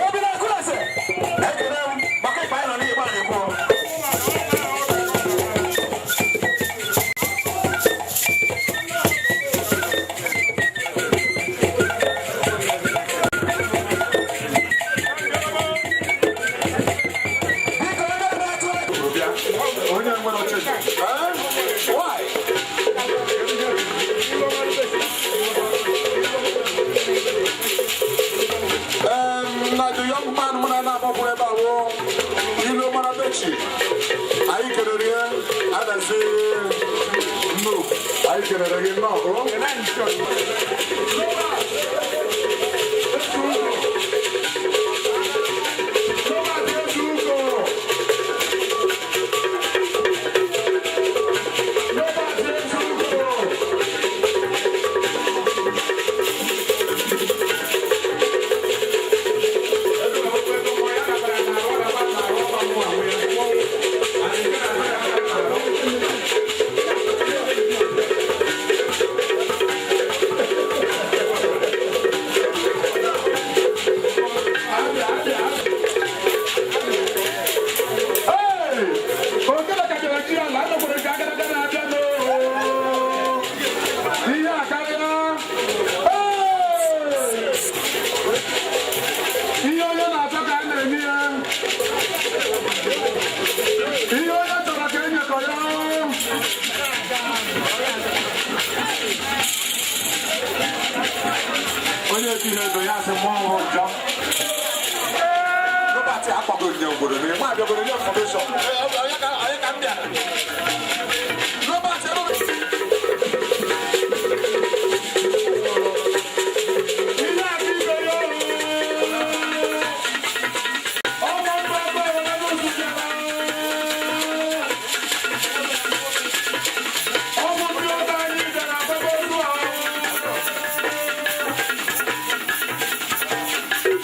Obi na-akụ na ase. Ekele m maka ịkpa anyị nọ n'igbe a na-ekwu. Biko, ebe na-atụ egwu. Bịa, onye nwere oche. Eh? Why? Na the young man mụ na na-agbapụrụ ebe a wụ ilu mara bechi. Anyị kelere ya adazi nnukwu. Anyị kelere gị nnọọ. O? Robert Ezuko. Robert Ezuko. Hey! Okele ka bịara ji ala, anọkwara ka agadaga na-abịa n'oo. Ihe a karịa. Hey! Ihe onye na-achọ ka a na-eme ya. Ihe onye chọrọ ka enyekọ ya. Onye etinye ego ya asị mmụọ ọhụrụ njọ. Robert akpọgoro nye obodo na ịma abịagoro nye information. Onye ka m bịara? Robert ebe Ihe aka ibe ya ọrụ. Ọmọ mba ebe ewere n'ụzọ bịara. Ọmụ ndị ọba anyị bịara agbaba ozu ahụ.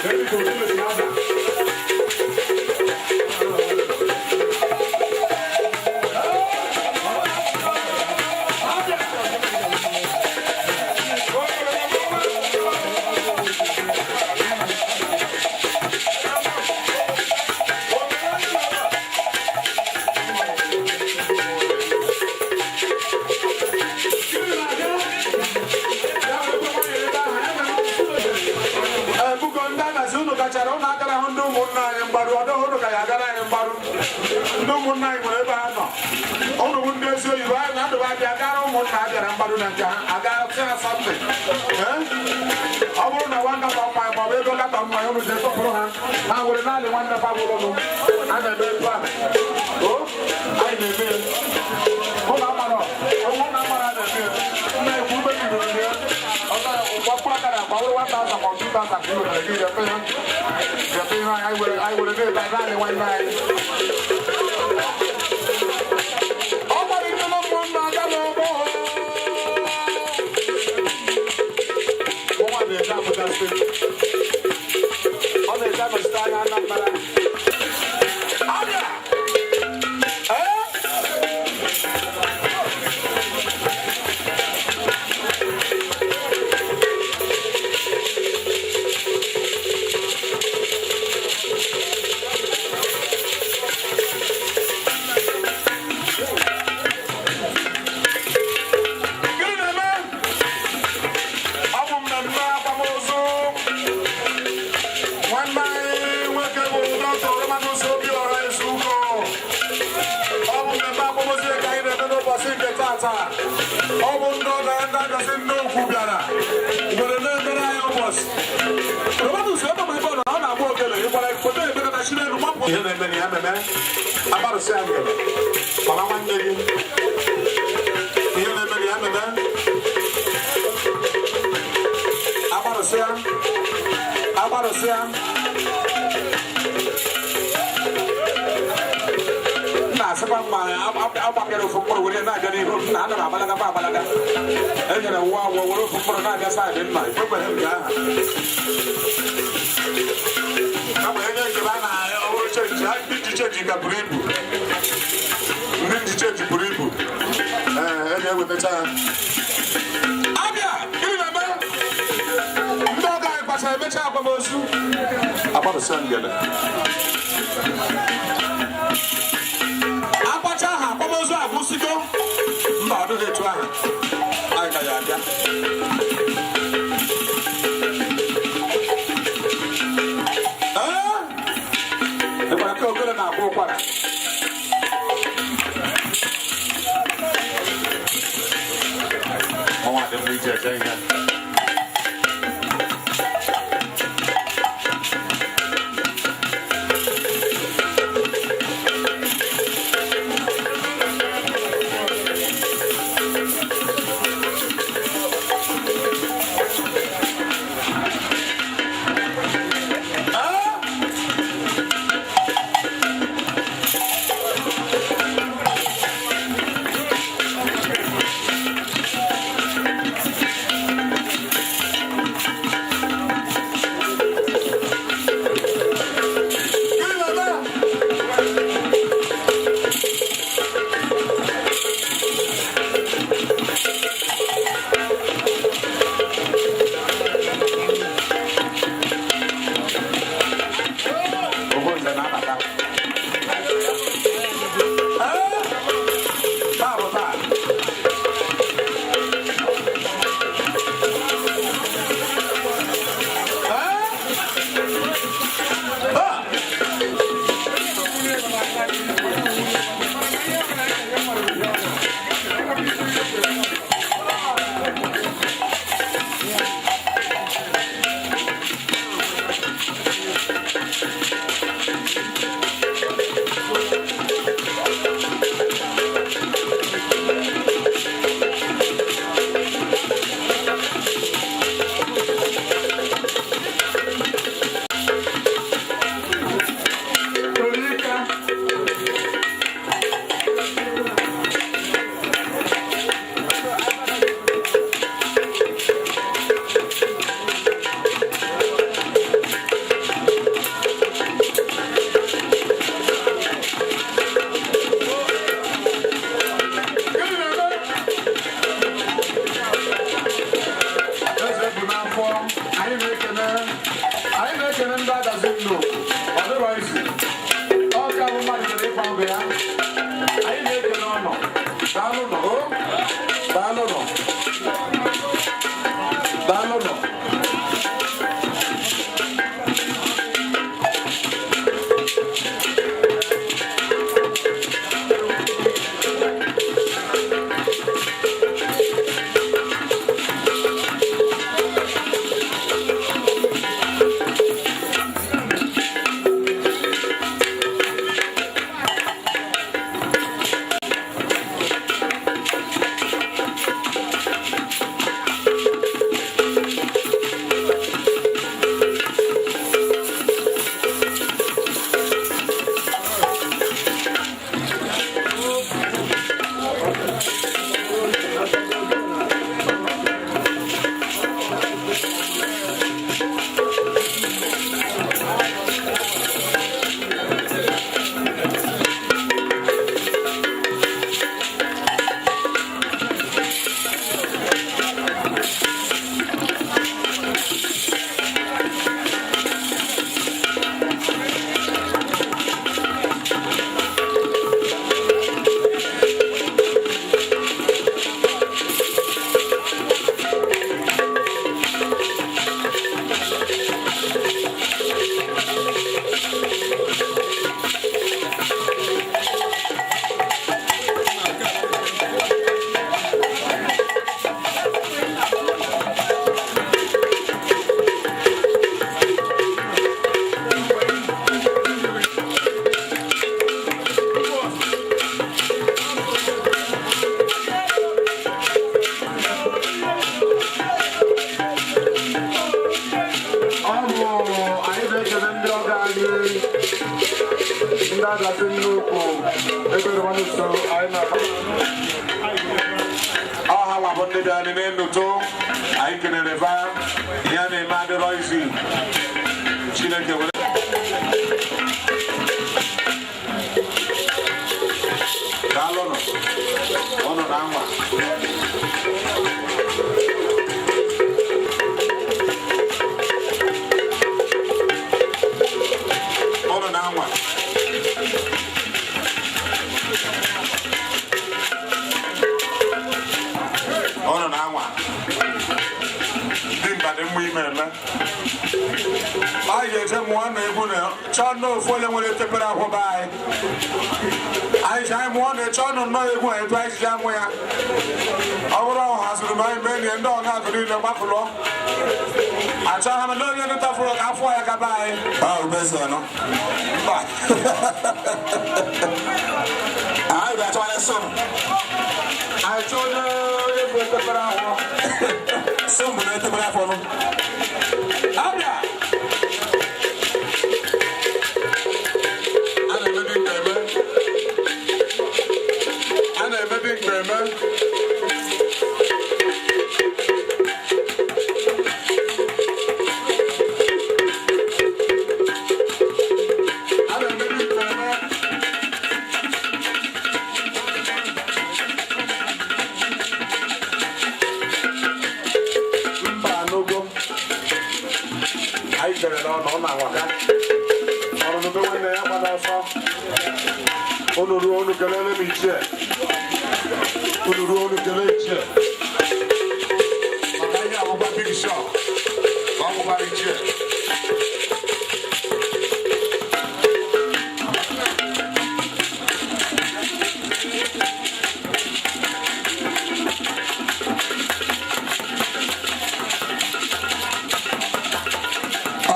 Maybe to do with the other. Ee, bụko ndị anazi unu kachara unu agara hụ ndị ụmụnna anyị mgbaru ọdọ unu ka ya agara anyị mgbaru. Ndị ụmụnna anyị nwere ebe ha nọ. Unu bụ ndị ezi oyibo anyị na-adụba abịa gara ụmụnna a bịara mgbaru na nke ha aga sị ha something. Ee? Ọ bụrụ na nwa nkata mmanya maọbụ ego nkata mmanya unu ji etọpụrụ ha, ha were naanị nwanne fa gwụrụ a na-eme etu a. O, anyị na-eme ya. Ụlọ amara, ụlọ amara na-eme ya. Nna ekwu ube bidoro ya. Ọkpọ akara akpa wụrụ 1000 ma ọ 2000 ka ị wetara gị ga-efe ya. Ga-efe ihe anyị were na-ebe naanị nwanne anyị. Ọ gbara ụmụnna aga n'ọgbọ. Mụnwa na-eje Abuja steeti. Ọ na-eje anọchite anya Anambra. Abịa! Ee? Gịnị na-eme? Ọ bụ mmemme akwamozu nwanne anyị nwoke bụ Dr. Romanus Obiora Ezuko. Ọ bụ mmemme akwamozu ya ka anyị na-eme n'ụbọchị nke tata. Ọ bụ ndị ọga ya, ndị adasị ndị ukwu bịara were na-emere anyị ụbọchị. Romanus ebe ma ebe ọ nọ, ọ na-agba ogele ịgbara foto ebere na Chinelu mapụ. Ihe na-eme na ya meme agbarụsị ya ngele kpara nwanne gị. Ihe na-eme na ya meme agbarụsịa agbarụsịa. M na-asịkwa mma agbakere ofu mkpụrụ were na-abịa n'ihu m na ana m agbalagakwa agbalaga. E nyere nwa agwọ were ofu mkpụrụ na-abịa side nna ekweghị m nke ahụ. Kama enye nke a na ọhụrụ change ha, ndị ji change ka buru ibu, ndị ji change buru ibu. Ee, e ga-ewetacha ya. Abịa, gịnị na-eme? Ndị Akwacha emecha akwamozu, agbarụsịa ngele. Akwacha ahụ, akwamozu agwụsịgo? Mba, ọ dịghị etu ahụ. Anyị ka ya abịa. Ee, ịgbara ka ogele na-akwa ụkwara. Ọnwa dị mma iji eje ihe. Ee? Gịnị na-eme? Ogbonze na-abata. Ee? Taa bụ taa. Ee? Ah! Tolika. Gịnị na-eme? Eze bụ n'afọ, anyị na-ekene ndị Adazi Nnukwu. Ọ dịrọ izu. Ọ ka bụ mmadụ jere ịkwa ọgụ ya. Anyị na-ekene ọnọ. Daalụ nọ, o. Daalụ nọ. Daalụ nọ. Ọ bụ anyị na-ekele ndị ọga anyị, ndị Adazi Nnukwu ebe rụmanụso anyị na ọha nwa bụ ndị dị anyị n'enụtụ. Anyị kelere ba. Ihe a na-eme adịrọ izi. Chineke were. Daalụnụ, ụnụ na nwa. Anyị ga-eje mụọ na egwu na chọọ nnọọ ofu onye nwere etepere akwụ be anyị. Anyị ji anyị mụọ na chọọ nụ nnọọ egwu a etu anyị ji amụ ya. Ọ bụrụ ọ haziri m anyị mee nye ndị ọga akụ niile gbapụlọ. Achọghị m ndị onye ndị tafụrụ ka afọ ya gaba anyị. Ah, ubeze nọ. Mba. Anyị ga-achọwanye som. Anyị chọọ onye onye bụ etepere akwụ. Som bụ na etepere afọ nụ. Abịa. A na-emebi nke eme. A na-emebi nke eme. A na-emebi nke eme. Mba anụgo. Anyị jere n'ọnụ ọ na-awaka. Ọrụ n'ebe nwanne ya gbada ọsọ. Unu ruo, unu kelele m ichie. Unu ruo, unu kelee ichie. Maka ihe agbụgba big shop. Ka ọ bụkwara ichie.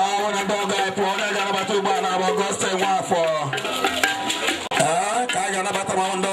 Ọ na ndị ọgọ anyị pụọ, onye ga-anabata ugbu a na-abụ Augustine Nwafọ. Ee, ka a ga-anabata ma ndị